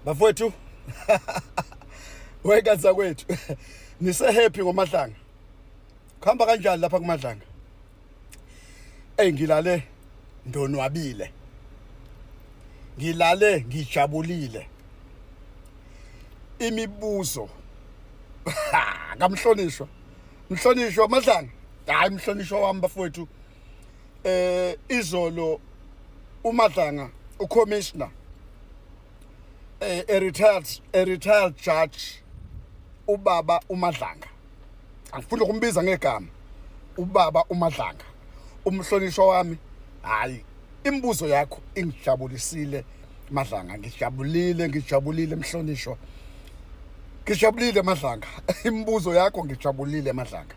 Bafowethu, wekaza kwethu, nise happy ngoMadlanga. Kuhamba kanjani lapha kuMadlanga? Ey, ngilale ndonwabile. Ngilale ngijabulile. Imibuzo kamhlonishwa. Mhlonishwa Madlanga. Hayi, mhlonishwa wami, bafowethu. Izolo uMadlanga, ucommissioner, a retired judge, ubaba uMadlanga, angifuni ukumbiza ngegama, ubaba uMadlanga, umhlonishwa wami, hayi, imibuzo yakho ingijabulisile, Madlanga. Ngijabulile, ngijabulile, mhlonishwa, ngijabulile, Madlanga. Imibuzo yakho, ngijabulile, Madlanga.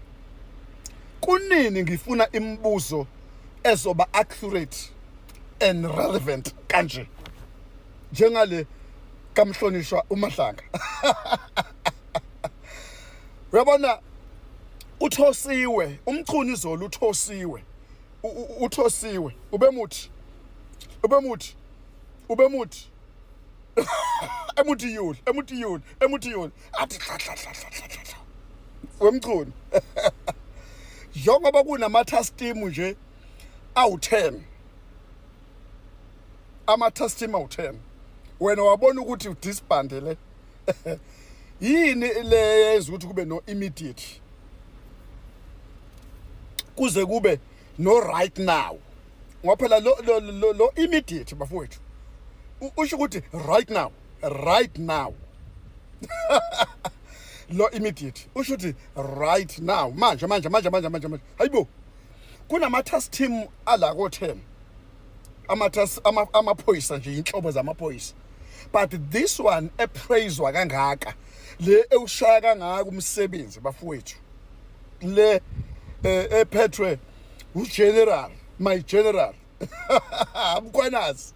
Kunini ngifuna imibuzo ezoba accurate and relevant kanje njengale kamhlonishwa uMadlanga? Uyabona, uthosiwe uMchunu izolo, uthosiwe, uthosiwe, ubemuthi, ubemuthi, ubemuthi, emuthi yuli, emuthi yuli, emuthi yuli, athi hla hla hla hla hla hla wemchunu. Njengoba kunama-task team nje awu-10, ama-task team awu-10, wena wabona ukuthi udisbandele yini le yenza ukuthi kube no immediate, kuze kube no right now? Ngoba phela lo immediate, bafowethu, usho ukuthi right now, right now. Lo immediate usho ukuthi right now, manje manje manje manje manje manje. Hayibo, kunama task team ala ko 10, ama task amaphoyisa nje, inhlobo zamaphoyisa, but this one epraiswa kangaka, le ewushaya kangaka umsebenzi, bafowethu, le ephethwe ugeneral, my general Mkhwanazi,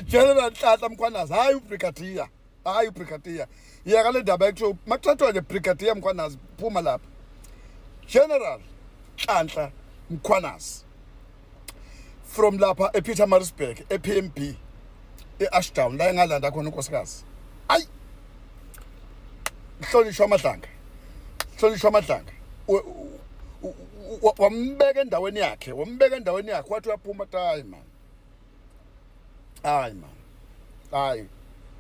General Nhlanhla Mkhwanazi. Hayi, ubrigadier, hayi, ubrigadier, yeka le ndaba ekuthiwa makuthathwa nje Brigadier Mkhwanazi, phuma lapha. General Nhlanhla Mkhwanazi from lapha ePietermaritzburg, ePMB, eAshdown, la engalanda khona unkosikazi. Ayi, hlonishwa Madlanga, hlonishwa Madlanga, wambeka endaweni yakhe, wambeka endaweni yakhe. Wathi uyaphuma, athi, "Hayi man, hayi man, hayi,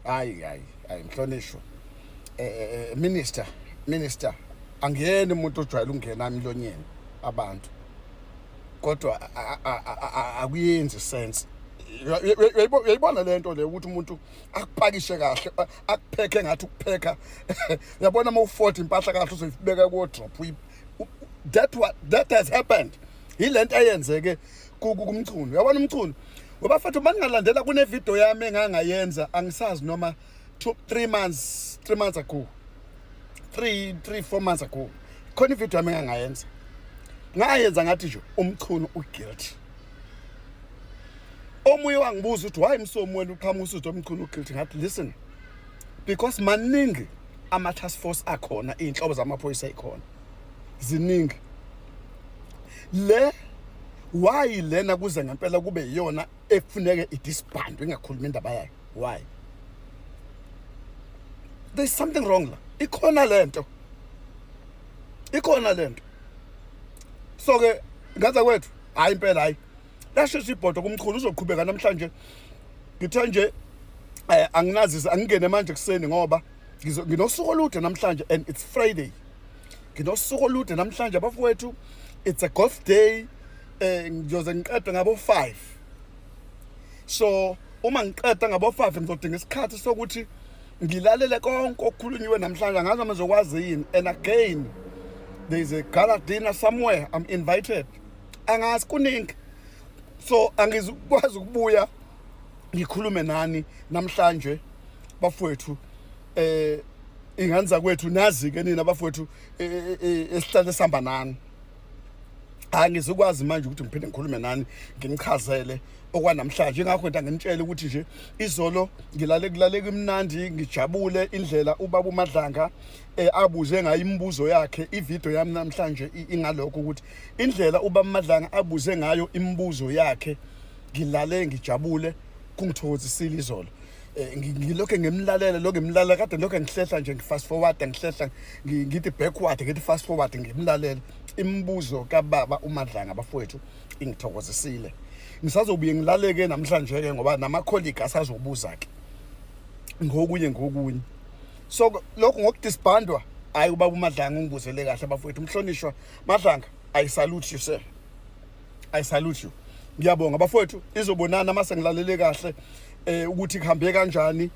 hayi, hayi, hayi, mhlonishwa, minister, minister, angiyeni umuntu ojwayele ukungena emlonyeni abantu, kodwa akuyenzi sense." Uyayibona lento le, ukuthi umuntu akupakishe kahle, akuphekhe ngathi ukuphekha, uyabona uma ufoda impahla kahle, uzoyibeka ku-wardrobe. That what that has happened, yilento eyenzeke kuMchunu. Uyabona uMchunu, webafethu, maningalandela kune video yami engangayenza, angisazi noma 2 3 months, 3 months ago, 3 3 4 months ago, khona ivideo yami engangayenza, ngayenza ngathi nje uMchunu uguilty. Omunye wangibuza ukuthi, "Why, Msomi, wena uqhamuka usuthi uMchunu uguilty?" Ngathi, "Listen, because maningi ama task force akhona, iy'nhlobo zamaphoyisa ayikhona ziningi. Le why lena kuze ngempela kube iyona ekufuneke idisbandwe, ingakhulumi indaba yayo? Why? There's something wrong la, ikhona lento, ikhona lento." So ke ngaza kwethu, hayi impela, hayi, lashesha ibhodo kumchunu. Uzoqhubeka namhlanje. Ngithe nje anginazise, angingene manje kuseni ngoba nginosuku olude namhlanje and it's Friday. Nginosuku olude namhlanje, abafowethu, it's a golf day. Ngiyoze ngiqede ngabo 5, so uma ngiqeda ngabo 5 ngizodinga isikhathi sokuthi ngilalele konke okukhulunyiwe namhlanje. Angazi noma ngizokwazi yini. And again, there is a gala dinner somewhere, I'm invited, angazi, kuningi, so angizukwazi ukubuya ngikhulume nani namhlanje, bafowethu. Ingane zakwethu, nazi ke nina, bafowethu, esihlale sihamba nani, angizukwazi manje ukuthi ngiphinde ngikhulume nani, nginichazele okwanamhlanje. Ingakho into anginitshele ukuthi nje izolo ngilale kulale kumnandi, ngijabule indlela ubaba uMadlanga abuze ngayo imibuzo yakhe. Ivideo yami namhlanje ingalokho, ukuthi indlela ubaba uMadlanga abuze ngayo imibuzo yakhe, ngilale ngijabule, kungithokozisile izolo. Eh, ngilokhu ngimlalela, lokhu ngimlalela kade, lokhu ngihlehla nje, ngi-fast forward, ngihlehla, ngithi backward, ngithi fast forward, ngimlalela. Imibuzo kababa uMadlanga, bafowethu, ingithokozisile. Ngisazobuye ngilaleke namhlanje ke, ngoba nama-colleague asazobuza ke ngokunye ngokunye. So lokhu ngokudisbandwa, hayi, ubaba uMadlanga ungibuzele kahle, bafowethu. Umhlonishwa Madlanga, I salute you, sir, I salute you. Ngiyabonga, bafowethu. Izobonana mase ngilalele kahle ukuthi kuhambe kanjani,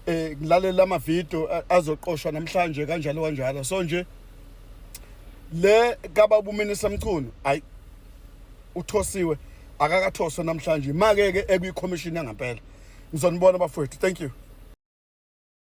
ngilalela ama video azoqoshwa namhlanje, kanjalo kanjalo. So nje le kababa uMinister Mchunu, ayi, uthosiwe, akakathoswa namhlanje, make ke ekwi commission yangempela. Ngizonibona, bafowethu. Thank you.